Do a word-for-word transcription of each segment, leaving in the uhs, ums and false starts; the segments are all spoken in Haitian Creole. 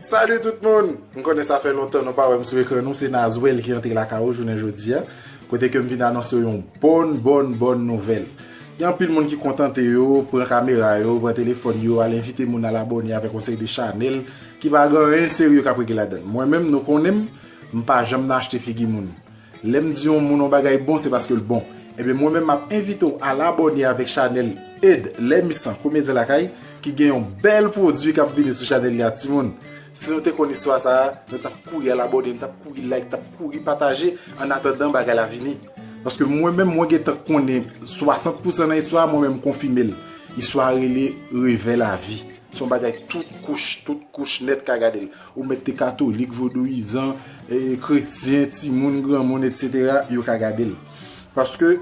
Salut tout moun! M konnen sa fè lontan nou pa wè m sou ekran nou, se Nazwèl ki antre lakay ou jounen jodi a, kote ke m vin anonse w yon bòn, bòn, bòn nouvèl. Gen anpil moun ki kontante yo, pran kamera yo, pran telefòn yo, al envite moun al abòne avèk yon seri de chanèl ki pa gen anyen serye k ap regle ladan l. Mwen menm, nou konnen m, m pa janm nan achte figi moun. Lè m di yon moun yon bagay bon, se paske l bon. Ebyen, mwen menm, m ap envite w al abòne avèk chanèl Ed Lèmisan Komedyen Lakay, ki gen yon bèl pwodui k ap vini sou chanèl li a, timoun. Si nou te konn istwa sa a, nou t ap kouri al abòne, nou t ap kouri like, t ap kouri pataje, annatandan bagay la vini. Paske mwen menm, mwen gentan konnen swasant pousan nan istwa a, mwen menm m konfime l. Istwa a rele Revè Lavi. Se yon bagay tout kouch, tout kouch nèt ka gade l. Ou mèt te katolik, vodouyizan, e, kretyen, timoun, granmoun, etsetera, yo ka gade l. Paske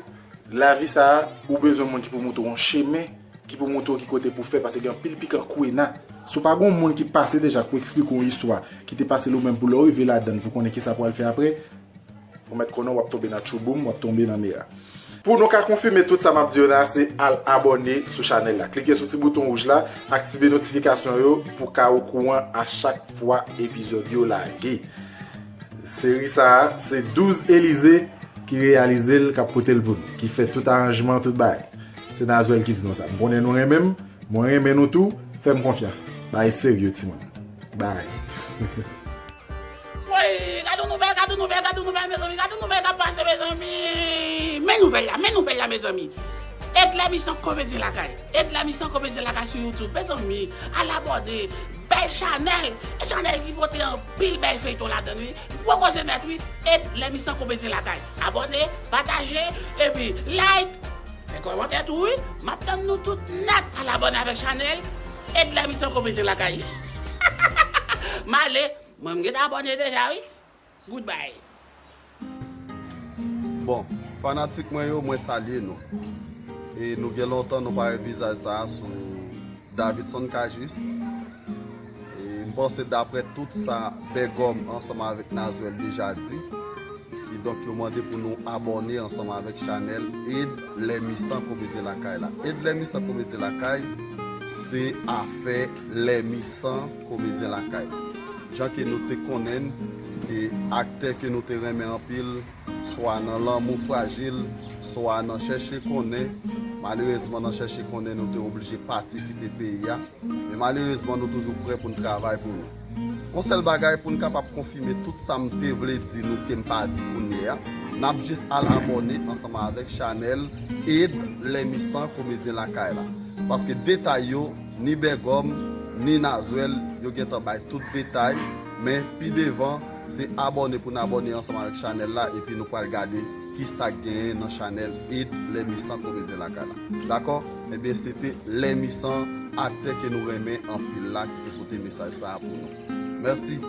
lavi sa a, ou bezwen moun ki pou montre w yon chemen, ki pou montre w ki kote pou fè, paske gen anpil pikan kwena. Si w pa gen yon moun ki pase deja pou eksplike w yon istwa, ki te pase l ou menm pou lè w rive ladan l, pou konnen kisa pou w al fè apre, ou mèt konnen w ap tonbe nan tchouboum, w ap tonbe nan mera. Pou nou ka konfime tout sa m ap di yo la, se al abòne sou chanèl la. Klike sou ti bouton wouj la, aktive notifikasyon yo pou w ka okouran a chak fwa epizòd yo lage. Seri sa a, se douz Elize ki reyalize l, k ap pote l pou nou, ki fè tout aranjman, tout bagay. Se Nazwèl ki di nou sa. M konnen nou renmen m, mwen renmen nou tou, fè m konfyans. Bagay serye, timoun. Bagay. Woy, gade yon nouvèl, gade yon nouvèl, gade yon nouvèl, mezanmi, gade yon nouvèl k ap pase, mezanmi. Men nouvèl la, men nouvèl la, mezanmi. Ed Lèmisan Komedyen Lakay. Ed Lèmisan Komedyen Lakay sou YouTube, mezanmi. Al abòne. Bèl chanèl. E chanèl ki pote anpil bèl feyton ladan l, wi. Gwo koze nèt, wi. Ed Lèmisan Komedyen Lakay. Abòne, pataje, epi like. Fè kòmantè tou, wi. M ap tann nou tout nèt. Al abòne avèk chanèl Ed Lèmisan Komedyen Lakay. M ale. Mwen, m gentan abòne deja, wi. Goodbye. Bon, fanatik mwen yo, mwen salye nou. E nou gen lontan nou pa wè vizaj sa a sou Davidson Cajuste. E m panse daprè tout sa Bègòm ansanm avèk Nazwèl deja di, kidonk yo mande pou nou abòne ansanm avèk chanèl Ed Lèmisan Komedyen Lakay la. Ed Lèmisan Komedyen Lakay, se afè Lèmisan Komedyen Lakay. Jan ke nou te konnen l, e aktè ke nou te renmen anpil, swa nan Lanmou Frajil, swa nan Chèche Konnen. Malerezman, nan Chèche Konnen, nou te oblije pati kite peyi a. Men malerezman, nou toujou prè pou n travay pou nou. Yon sèl bagay, pou n kapab konfime tout sa m te vle di nou ke m pa di kounye a, n ap jis al abòne ansanm avèk chanèl Ed Lèmisan Komedyen Lakay la. Paske detay yo, ni Bègòm, ni Nazwèl, yo gentan bay tout detay. Men pi devan, se abòne pou n abòne ansanm avèk chanèl la, epi nou pral gade kisa k genyen nan chanèl Ed Lèmisan Komedyen Lakay la. Dakò? Ebyen, se te Lèmisan, aktè ke nou renmen anpil la, ki te pote mesaj sa a pou nou. Mèsi.